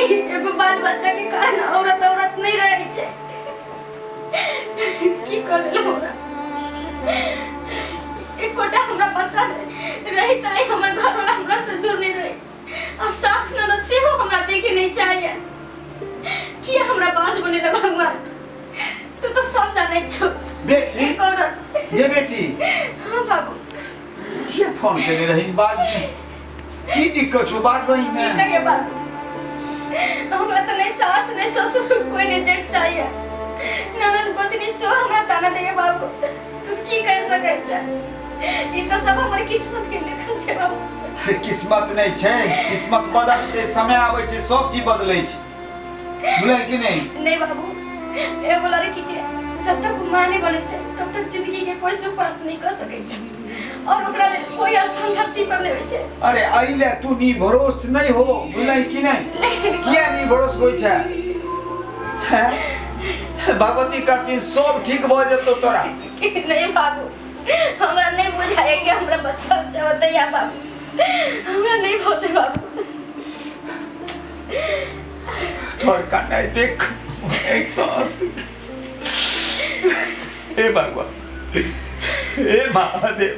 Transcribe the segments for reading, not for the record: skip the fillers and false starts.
एगो बाल बच्चा के कारण औरत औरत नहीं रहे छै। की कऽ देलहुँ हमरा? एकोटा हमरा बच्चा रहिता हमर घरवाला हमरा से दूर नहीं रहे और सास ननद सेहो हमरा देखे नहीं चाहिए। किया हमरा बाज बनेला भगवान? तू तो सब जानै छौ। बेटी। एक औरत। ये बेटी। हाँ बाबू। किया फोन केने रही बाज में? की दिक्कत छौ बाज बहिन की में? करिए बाबू, हमरा तो नहीं सास नहीं ससुर कोई नहीं देख चाहिए, ननद गोतनी सो हमरा ताना दैए बाबू। तू की कर सकै छै? ई तो सब हमर किस्मत के लेखन छै बाबू। अरे किस्मत नहीं छै, किस्मत बदलते समय आबै छै, सब चीज बदलै छै, बुझलै कि नहीं? नहीं बाबू, एगो लड़की के जब तक माँ नहीं बनै छै तब तक जिंदगी के कोई सुख प्राप्त नहीं कर सकै छै और ओकरा लेल कोई स्थान धरती पर नहीं होइ छै। अरे एहि ले तू नी भरोस नहीं हो, बुझलै कि नहीं? लेकिन किया नी भरोस होइ छै? हैं? भगवती करती सब ठीक भऽ जेतौ तोरा। नहीं बाबू, हमरा नहीं बुझाए कि हमरा बच्चा उच्चा होते या बाबू, हमरा नहीं होते बाबू। तोर कन्नाइ देख एक सांस। हे भगवान, हे महादेव,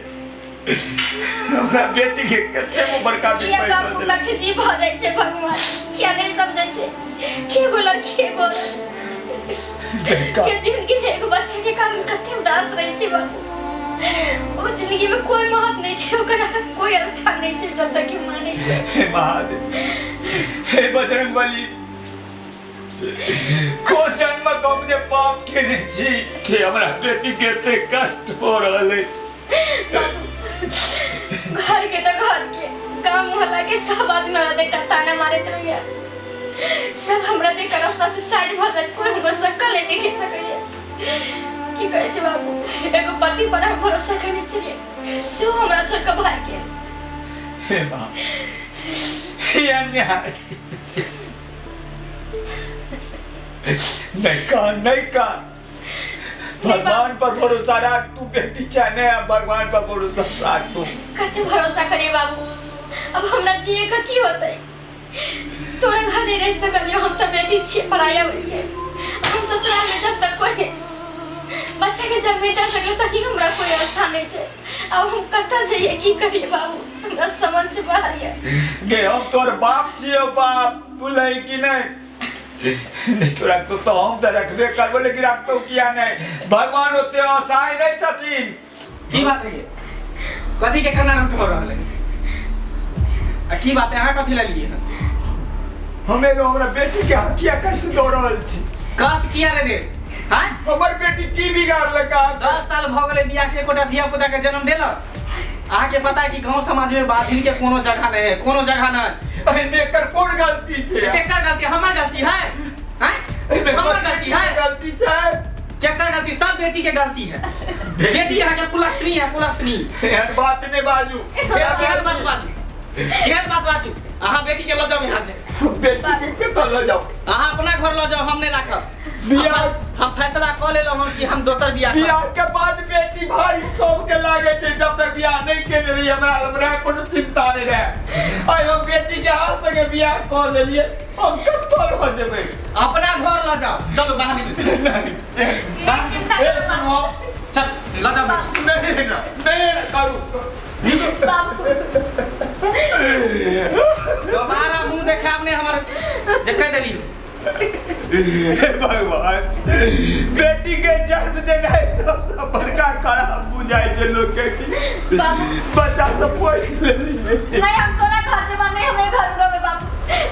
हमरा बेटी के कते बड़का किया विपैत बाबू दऽ देलक। कठ जी भऽ जाइ छै भगवान? किया नहीं समझै छै कि एगो लड़की एगो औरत के जिंदगी में एगो बच्चा के कारण कते उदास रहै छै बाबू। ओ जिंदगी में कोई महत्व नहीं छै, ओकरा कोई स्थान नहीं छै जब तक कि माँ नहीं छै। हे महादेव, हे बजरंग बली, को जन्म कम जे पाप केने छी जे हमरा बेटी के एते कष्ट हो रहल अछि। घर के तो घर के गांव मोहल्ला के सब आदमी हमरा देख के ताना मारैत रहैया, सब हमरा देख के रास्ता से साइड भऽ जायत, कोई हमर शक्ल नहीं देख सकैया। की कहै छै बाबू, एगो पति पर हम भरोसा करने छलियै सेहो हमरा छोड़ के भागि गेल। हे माँ, ई अन्याय नहीं कहा, नहीं कहा। भगवान पर भरोसा राख तू बेटी, चाहे नहीं भगवान पर भरोसा राख तू। कते भरोसा करे बाबू, अब हमरा जिए के की होतै? तोरा घर नहीं रह सकलियो, हम तो बेटी छियै, पराया होइ छै। हम ससुराल में जब तक कोई बच्चा के जन्म नहीं दे सकल तही हमरा कोई स्थान नहीं छै। अब हम कतऽ जइए, की करिए बाबू, हमरा समझ से बाहर ये। गे हम तोर बाप छियो बाप, बुझलै कि नहीं? नहीं तो रखतो तो हम तो रखबे करबो, लेकिन रखतो किया नहीं? भगवान ओते असहाय नहीं छथिन। की बात है ये? कथी के कना उठ हो रहल है आ की बात है? अहाँ कथी लए लिए? हम एलो हमरा बेटी के अहाँ किया कष्ट दऽ रहल छी? कष्ट किया रे दे? हाँ, हमर बेटी की बिगाड़लक अहाँके? 10 साल भऽ गेलै बियाह के, एकोटा धिया पुता के जन्म देलक? अहाँके पता है कि गांव समाज में बाझिन के कोनो जगह नहीं है, कोनो जगह नहीं। एहिमे एकर कोन गलती छै? केकर गलती? हमर गलती है? हैं? एहिमे हमर गलती है? गलती छै? केकर गलती? सब बेटी के गलती है। बेटी यहाँ के कुलक्षणी है, कुलक्षणी। एहन बात नहि बाजू। केहन बात बाजू? केहन बात बाजू? अहाँ बेटी के लऽ जाउ यहाँ से। बेटी के कतऽ लऽ जाउ? अहाँ अपना घर लऽ जाउ, हम नहीं राखब। बियाह हम फैसला कऽ लेलहुँ हन कि हम दोसर बियाह करब। बियाह के बाद बेटी भाई सबके लागे छै। जब तक बियाह नहीं केने रही हमरा हमरा कोनो चिंता नहीं रहे। आइ हम बेटी के हाथ संगे बियाह कऽ लेलियै, हम कतऽ लऽ जेबै? अपना घर लऽ जाउ, चलू बाहर निकलू। नहीं। नहीं, चिंता ए, करो सुनो। चल लऽ जाउ बेटी। नहीं ना, नहीं ना करू। बाबू। दोबारा मुंह देखाब ने हमर जे कहि देलियौ। हे भगवान, बेटी के जन्म देनाइ सबसँ बड़का खराब बुझाइ छै लोकके कि बाबू। बच्चा सब पोसि लेलियै। नहीं, हम तोरा घर जबा नहीं, हमें घर रहबे बाबू।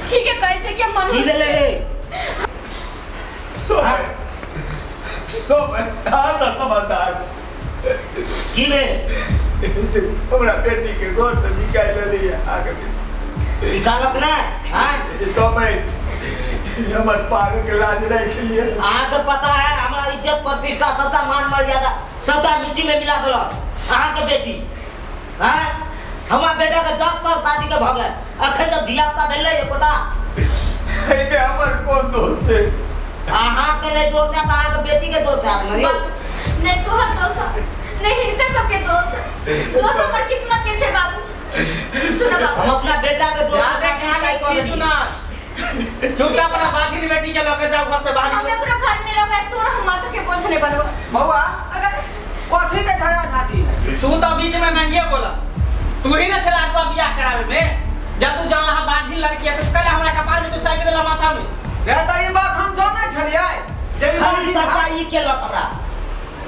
ठीक है, कहै छै कि हम की मनुष्य भेलै छियै। रे? सब सब अहाँ तऽ समझदार। की भेल? हमरा बेटी के घर से निकालि लेलियै अहाँके। निकालत नहि आँय? कमै हमर पाग के लाज राखि लिअ। अहाँके पता है, हमरा इज्जत प्रतिष्ठा सबटा मान मर्यादा सबटा मिट्टी में मिला देलक अहाँके बेटी। आँय, हमरा बेटा के 10 साल शादी के भऽ गेल, अखन तक धिया पुता भेल नहि एकोटा। एहिमे हमर कोन दोष छै? अहाँके नहि दोष है तऽ अहाँके बेटी के दोष है ने यौ। बाबू, नहीं तोहर दोष है, नहीं हिनकर सबके दोष है, दोष हमर किस्मत के छै बाबू। सुन बाबू। हम अपना बेटा के दोष ज्यादा कहानी खींचू ना। चुपचाप अपना बाझिन बेटी के लऽ के जाओ घर से बाहर। हम एकरो घर में रहबै, तोरा हम माथा के बोझ नहीं बनबो। बौआ, अगर कथी के झगड़ा झांटी है? तू तो बीच में नहीं बोला, तू ही ना छला अगुआ बियाह करावे में। जब तू जानला हा बाझिन लड़की है तो कल हमरा कपार में तू साइड देला माथा में। रे त ई बात हम जानै छलियै जे ई खाली बाजी सबटा ई केलक हमरा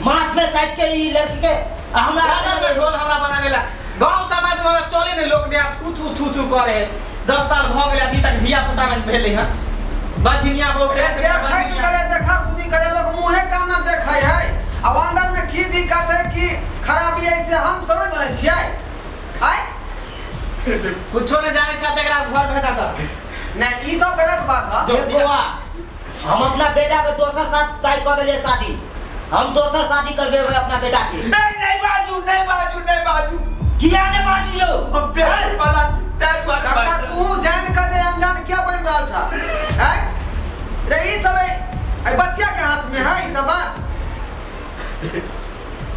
माथ में साइड के ई लड़की के आ हमरा दादा में ढोल हमरा बना देला। गांव समाज में हमरा चले ने लोग दे थू थू थू थू करे। 10 साल भ गेलै, अभी तक धिया पुता नहीं भेलै हन। बझिनिया बहु के रे देखै की करे, देखा सुनी करे, लोग मुँहे कान न देखै है। आ अंदर में की दिक्कत है की खराबी है से हम समझ जानै छियै। आय कुछो नहीं जाने छा, एकरा घर भेजा द। नहीं, ई सब गलत बात है। जो बौआ, हम अपना बेटा के दोसर साथ तय कर देलियै शादी, हम दोसर शादी करबेबै अपना बेटा के। नहीं नहीं बाजू, नहीं बाजू, नहीं बाजू। किया नहीं बाजू यौ? हम बेटी वाला छी, ताहि दुआरे काका, बाजू। तू जान के जे अनजान क्या बन रहल छा? हैं? रे ई सब ए बच्चिया के हाथ में है ई सब बात।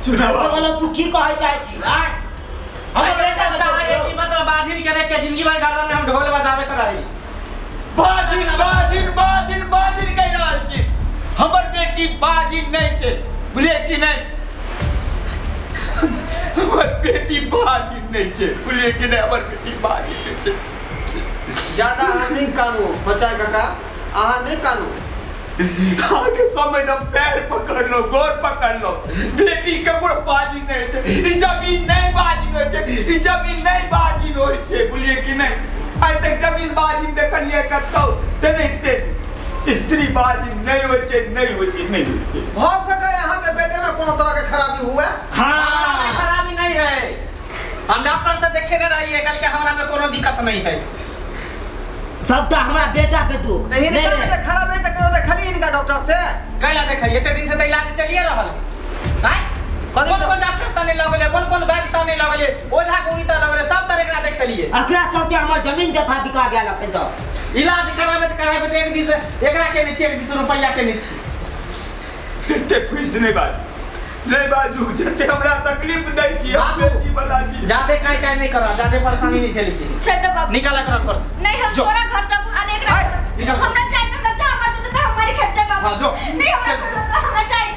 चुनाव तो मतलब तू की कहै चाहै छी? आय हमर बेटा चाहे कि मतलब बाझिन के रख के जिंदगी भर गर्दन में हम ढोल बजाबैत रही। बाजिन बाजिन बाजिन बाजिन कहि रहल छी। हमर बेटी बाजिन नहीं छै, बुझलियै कि नहीं? हमर बेटी बाजिन नहीं छै, बुझलियै कि नहीं? हमर बेटी बाजिन नहीं छै। ज्यादा अहाँ नहीं कानू बच्चा काका, अहाँ नहीं कानू। अहाँके समय न पैर पकड़लो, गोर पकड़लो, बेटी ककरो बाजिन नहीं छै। ई जमीन नहीं बाजिन होइ छै, ई जमीन नहीं बाजिन होइ छै, बुझलियै कि नहीं? आइ तक जमीन बाजिन देखलियै कतौ? तेनाहिते स्त्री बाजिन नहीं होइ छै, नहीं होइ छै, नहीं होइ छै। भऽ सकै अहाँ के बेटे में कोनो तरह के खराबी हुए? हाँ खराबी नहीं है, हम डॉक्टर से देखे ने रहिए कल के हमरा में कोनो दिक्कत नहीं है। सबटा हमरा बेटा के दुख। नहीं, हिनका में जे खराब है त कहियो देखलियै हिनका डॉक्टर से? कैला देखलियै, एते दिन से त इलाज चलिए रहल है। आँय? कथी कोन कोन डॉक्टर तने लगले, कोन कोन वैद्य तने लगले, ओझा गुणी त लगले, सब तरह एकरा देखलियै। एकरा चलते हमर जमीन जथा बिका गेल अखन तक। इलाज कराबैत कराबैत एक दिस एकरा केने छी, एक दिस रुपैया केने छी। एते फुसि नहि बाजू, नहि बाजू, जते हमरा तकलीफ दै छी, हम बाबू, बेटी वाला छी। जादे काई काई नहीं करा, जादे परेशानी नहीं झेली के। छोड़ दे बाबू। निकाल एकरा घर से। नहीं, हम जो। तोरा घर जाबू, आने एकरा आय, घर। निकाल। हमरा चाही, हमरा जा, हमर जूता त हमारे घर जाए बाबू। हाँ, जो। नहीं, हमरा चल। घर, हमरा चाही।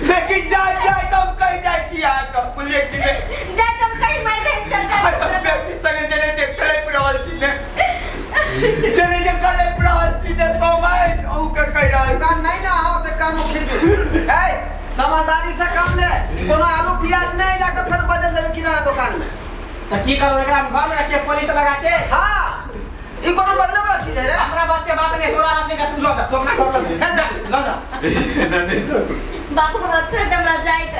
लेकिन जाय जाय त हम कहि जाइ छी अहाँके, बुझलियै कि नहि? जाय त हम कहीं मारि खाइ चल जाय। आइ हम बेटी संगे जेने जे कलपि रहल छी ने, जेने जे कलपि रहल छी ने, समय अहूँके कहि रहल छी। कान नहीं ना आओ ते कान खींचू। ए, समझदारी से काम ले, कोनो आलू प्याज नहीं जाके फिर बदल देबे किराना दुकान में। त की करू, एकरा हम घर में रखिए पुलिस लगा के? हाँ, ई कोनो बदले वाला चीज है रे। हमरा बस के बात नहीं, तोरा रखेगा, तू ल जा, तू अपना घर ल जा। जा, ल जा। ना, नहीं तो। बाबू, हमरा छोड़ दे, हमरा जाए त।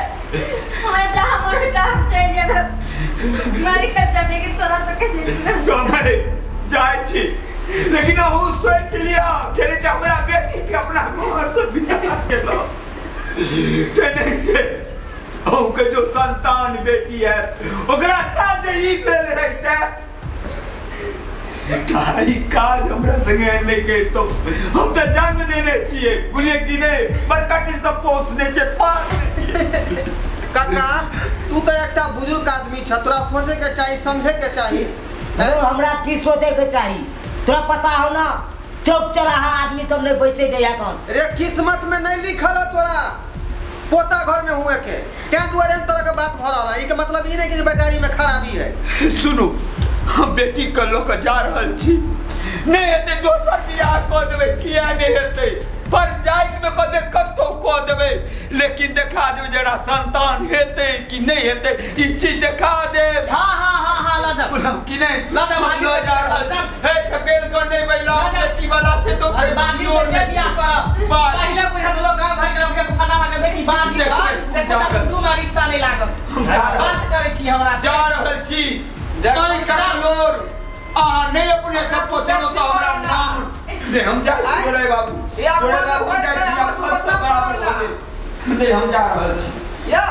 हमरा जहाँ मन होता हम चलि जायब। मारि खाइब जायब, लेकिन तोरा सबके जिंदगी में समय जाइ छी, लेकिन अहूँ सोचि लिअ के जे हमरा बेटी के अपना घर से बियाह केलहुँ, तेनाहिते अहूँके जो संतान बेटी है ओकरा साथ जे ई भेल रहितै तऽ ई काज हमरा संगे नहि करितौ। हम तऽ जन्म देने छियै, बुझलियै कि नहि? बड़ कठिनसँ पोसने छियै, पालने छियै। काका, तू तऽ एकटा बुजुर्ग आदमी छ, तोरा सोचे के चाही, समझे के चाही। यौ, हमरा की सोचे के चाही? तोरा पता हो ना, चौक चौराहा आदमी सब नहीं बैसे दैया कन। रे किस्मत में नहीं लिखल है तोरा पोता घर में हुए के, तें दुआरे तरह के बात भ रहल है। ई के मतलब ई नहीं कि बेचारी में खराबी है। सुनू, हम बेटी के लऽ कऽ जा रहल छी, नहि हेतै दोसर बियाह कऽ देबै, किया नहि हेतै? पर जातिमे कऽ देबै, कतहु कऽ देबै, लेकिन देखा देबै जरा संतान हेतै कि नहि हेतै, ई चीज देखा देब। हाँ हाँ हाँ हाँ, लऽ जा। बुझलहुँ कि नहि? लऽ जा, हम बाजी। लऽ जा रहल छी। हे, ठकेल कऽ नहि बैला, लऽ जा। बेटी वाला छै तो अरे बाजी जोर से नहि बियाह करब। बाजी। पहिले बुझल लोग गाँव भर के लोग के फटाफट के बेटी बाजी देख, घर, देख, देखो जा तऽ रहल दू बार रिश्ता नहि लागल। हम जा रहल बात करै छी हमरा से। जा रहल छी। देख, अहीं कमजोर। अहाँ नहि अपने सब सोचलहुँ तऽ हमरा नाम नहि, हम जाइ छी गोराइ बाबू। या गोराइ बोला बाबू, हम बोला जाइ छी, बोला आब बोला सब बोला बराबर बोला। हो गेल। नहि, हम जा रहल छी। यौ।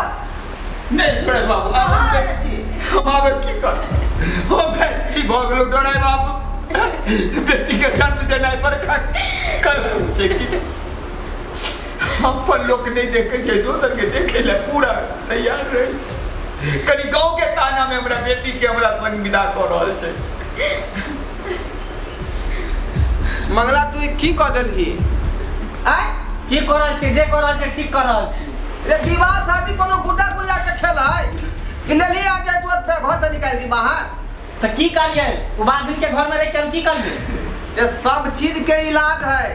नहि, गोराइ बाबू, आब कहाँ हम जाइ छी? हम आब की करब? हम बेटी भऽ गेलहुँ गोराइ बाबू। बेटीके जन्म देनाइ बड़का कलंक छै कि अपन लोक नहि देखै छै, दोसरके देखै लए पूरा तैयार रहै छै। कनि गाँवके तानामे हमरा बेटीके हमरा संग विदा कऽ रहल छै। मंगला तू ई की कऽ देलही आँय? की कऽ रहल छी जे कऽ रहल छी ठीक कऽ रहल छी। रे विवाह शादी कोनो गुड्डा गुड़िया के खेल है कि लेली आ जाए तुरंत फेर घर से निकाल दी बाहर? तऽ की करियै ओ बाजिन के घर में रहि के हम की करियै? रे सब चीज के इलाज है।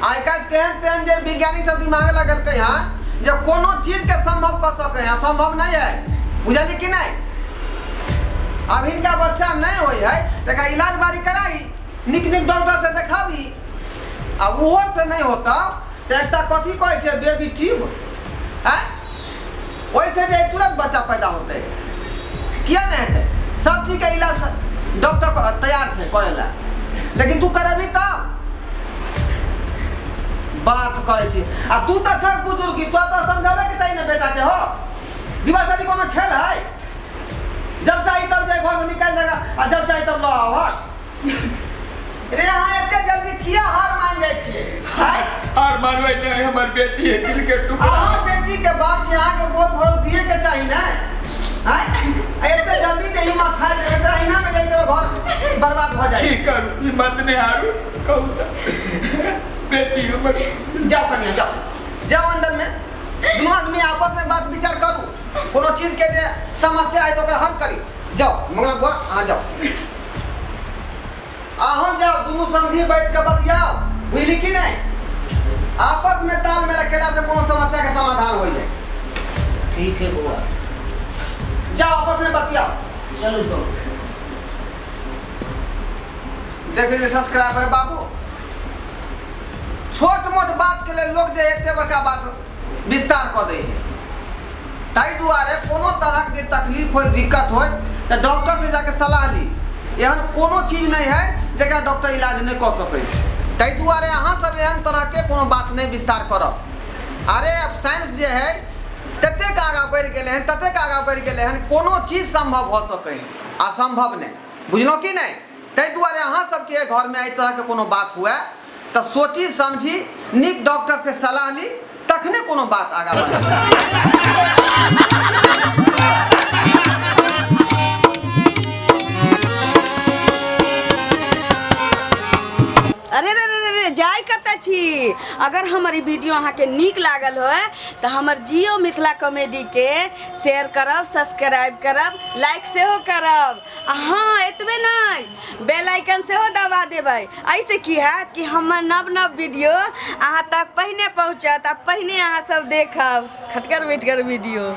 आइ काल्हि तेहन तेहन जे वैज्ञानिक सब दिमाग लगेलकै हँ जे कोनो चीज के संभव कऽ सकै है, असंभव नहीं है, बुझली कि नहीं? अब हिनका बच्चा नहीं होइ है तऽ एकरा इलाज बारी कराही, नीक नीक डॉक्टर से देखाबी, आ ओहो से नहीं होता तऽ एकटा कथी कहै छै बेबी ट्यूब आँय, ओहिसँ जे तुरंत बच्चा पैदा होतै, किया नहीं हेतै? सब चीज के इलाज डॉक्टर तैयार छै करै लए, लेकिन तू करेबी तब बात करै छी। आ तू तऽ छह बुजुर्ग, तोरा तऽ समझाबै के चाही ने बेटा के। हो विवाह शादी कोनो खेल है? जब चाही तब जाए घर से निकाल देगा आ जब चाही तब लऽ आउ। हट रे, अहाँ एते जल्दी किया हार मान जाइ छियै? आँय? हार मानबै नहि, हमर बेटी है दिल के टुकड़ा। अहाँ बेटी के बाप छी, अहाँके बोल भरोस दिए के चाही ने। आँय, आ एते जल्दी जे हिम्मत हारि जेबै तऽ अहिना मे जाइके घर बर्बाद भऽ जाइ। की करू, हिम्मत नहि हारू, कहू तऽ बेटी हमर। जाओ कनिया, जाओ जाओ अंदर में, दुनू आदमी आपस में बात विचार करू, कोनो चीज के जे समस्या है तो ओकरा हल करी। जाओ मंगला बुआ, अहाँ जाओ, अहाँ जाओ, दुनू समझी बैठ के बतियाओ, बुझली कि नहीं? आपस में तालमेल रखेला से कोनो समस्या के समाधान हो जाए। ठीक है बुआ, जाओ आपस में बतियाओ। चलू सब। देख लीजिए सब्सक्राइबर बाबू, छोट मोट बात के लिए लोग जे एते बड़का बात विस्तार कऽ दै है। ताहि दुआरे कोनो तरहक जे तकलीफ होय, दिक्कत होय तऽ डॉक्टर से जाके सलाह ली। एहन कोनो चीज नहीं है जकरा डॉक्टर इलाज नहीं कऽ सकै। ताहि दुआरे अहाँ सब एहन तरहके कोनो बात नहीं विस्तार करब। अरे अब साइंस जे है ततेक आगाँ बढ़ि गेलै हन, ततेक आगाँ बढ़ि गेलै हन, कोनो चीज सम्भव भऽ सकै है, असम्भव नहि, बुझलहुँ कि नहि? ताहि दुआरे अहाँ सबके घरमे एहि तरहके कोनो बात हुए तऽ सोची समझी, नीक डॉक्टर से सलाह ली, तखने कोनो बात आगाँ बढ़े। अरे रे रे रे रे, जाय कतऽ छी? अगर हमर ई वीडियो अहाँके नीक लागल होय तऽ हमर जियो मिथिला कॉमेडीके शेयर करब, सब्सक्राइब करब, लाइक सेहो करब, आ हँ एतबे नहि, बेल आइकन सेहो दबा देबै। एहिसँ की हैत कि हमर नव नव वीडियो अहाँ तक पहिने पहुँचत आ पहिने अहाँ सब देखब खटगर मिठगर वीडियो।